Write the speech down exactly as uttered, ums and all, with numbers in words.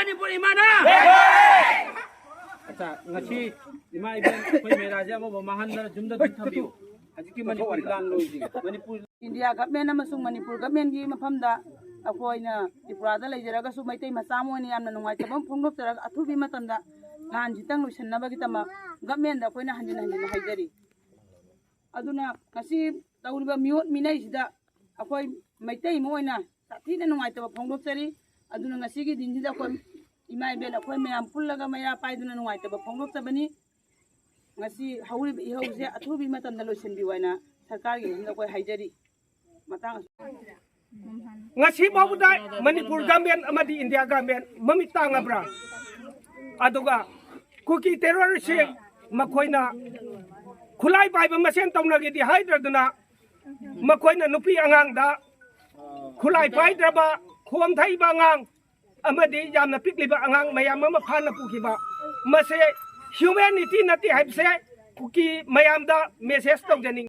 ꯃꯅꯤꯄꯨꯔ ꯏꯃꯥꯅ꯫ ꯑꯠꯆꯥ, ꯉꯁꯤ ꯏꯃꯥ ꯏꯕꯦꯟ ꯑꯩꯈꯣꯏ ꯃꯦꯔꯥꯁꯦ ꯑꯃꯕꯨ ꯃꯥꯡꯍꯟꯗꯅ ꯌꯨꯝꯗ ꯑꯗꯨꯝ ꯊꯝꯕꯤꯌꯨ꯫ ꯍꯧꯖꯤꯛꯀꯤ ꯃꯅꯤꯄꯨꯔ ꯂꯥꯟ ꯂꯣꯏꯗ꯭ꯔꯤ꯫ ꯃꯅꯤꯄꯨꯔ ꯏꯟꯗꯤꯌꯥ ꯒꯚꯔꯟꯃꯦꯟ ꯑꯃꯁꯨꯡ ꯃꯅꯤꯄꯨꯔ ꯒꯚꯔꯟꯃꯦꯟꯒꯤ ꯃꯐꯝꯗ ꯑꯩꯈꯣꯏꯅ ꯇ꯭ꯔꯤꯄꯨꯔꯥꯗ ꯂꯩꯖꯔꯒꯁꯨ ꯃꯩꯇꯩ ꯃꯆꯥ ꯑꯃ ꯑꯣꯏꯅ ꯌꯥꯝꯅ ꯅꯨꯡꯉꯥꯏꯇꯕ ꯑꯃ ꯐꯣꯡꯗꯣꯛꯆꯔꯒ ꯑꯊꯨꯕꯤ ꯃꯇꯝꯗ ꯂꯥꯟꯁꯤꯇꯪ ꯂꯣꯏꯁꯤꯟꯅꯕꯒꯤꯗꯃꯛ ꯒꯚꯔꯟꯃꯦꯟꯗ ꯑꯩꯈꯣꯏꯅ ꯍꯟꯖꯤꯟ ꯍꯟꯖꯤꯟꯅ ꯍꯥꯏꯖꯔꯤ꯫ ꯑꯗꯨꯅ ꯉꯁꯤ ꯇꯧꯔꯤꯕ ꯃꯤꯑꯣꯠ ꯃꯤꯅꯩꯁꯤꯗ ꯑꯩꯈꯣꯏ ꯃꯩꯇꯩ ꯑꯃ ꯑꯣꯏꯅ ꯁꯥꯊꯤꯅ ꯅꯨꯡꯉꯥꯏꯇꯕ ꯐꯣꯡꯗꯣꯛꯆꯔꯤ꯫ ꯑꯗꯨꯅ ꯉꯁꯤꯒꯤ ꯗꯤꯟꯁꯤꯗ ꯑꯩꯈꯣꯏ ꯏꯃꯥ ꯏꯕꯦꯟ ꯑꯩꯈꯣꯏ ꯃꯌꯥꯝ ꯄꯨꯜꯂꯒ ꯃꯩꯔꯥ ꯄꯥꯏꯗꯨꯅ ꯅꯨꯡꯉꯥꯏꯇꯕ ꯐꯣꯡꯗꯣꯛꯆꯕꯅꯤ꯫ ꯉꯁꯤ ꯍꯧꯔꯤꯕ ꯏꯍꯧꯁꯦ ꯑꯊꯨꯕꯤ ꯃꯇꯝꯗ ꯂꯣꯏꯁꯤꯟꯕꯤꯌꯨ ꯍꯥꯏꯅ ꯁꯔꯀꯥꯔꯒꯤ ꯃꯐꯝꯗ ꯑꯩꯈꯣꯏ ꯍꯥꯏꯖꯔꯤ꯫ ꯃꯇꯥꯡ ꯑꯁꯤꯗ ꯉꯁꯤ ꯐꯥꯎꯕꯗ ꯃꯅꯤꯄꯨꯔ ꯒꯚꯔꯟꯃꯦꯟ ꯑꯃꯗꯤ ꯏꯟꯗꯤꯌꯥ ꯒꯚꯔꯟꯃꯦꯟ ꯃꯃꯤꯠ ꯇꯥꯡꯉꯕ꯭ꯔꯥ? ꯑꯗꯨꯒ ꯀꯨꯀꯤ ꯇꯦꯔꯣꯔꯤꯁꯁꯤꯡ ꯃꯈꯣꯏꯅ ꯈꯨꯠꯂꯥꯏ ꯄꯥꯏꯕ ꯃꯁꯦꯟ ꯇꯧꯅꯒꯦꯗꯤ ꯍꯥꯏꯗ꯭ꯔꯗꯨꯅ, ꯃꯈꯣꯏꯅ ꯅꯨꯄꯤ ꯑꯉꯥꯡꯗ, ꯈꯨꯠꯂꯥꯏ ꯄꯥꯏꯗ꯭ꯔꯕ ꯈꯣꯝ ꯊꯛꯏꯕ ꯑꯉꯥꯡ ꯑꯃꯗꯤ ꯌꯥꯝꯅ ꯄꯤꯛꯂꯤꯕ ꯑꯉꯥꯡ ꯃꯌꯥꯝ ꯑꯃ ꯐꯥꯅ ꯄꯨꯈꯤꯕ, ꯃꯁꯦ ꯍ꯭ꯌꯨꯃꯦꯅꯤꯇꯤ ꯅꯠꯇꯦ ꯍꯥꯏꯕꯁꯦ ꯀꯨꯀꯤ ꯃꯌꯥꯝꯗ ꯃꯦꯁꯦꯖ ꯇꯧꯖꯅꯤꯡꯏ꯫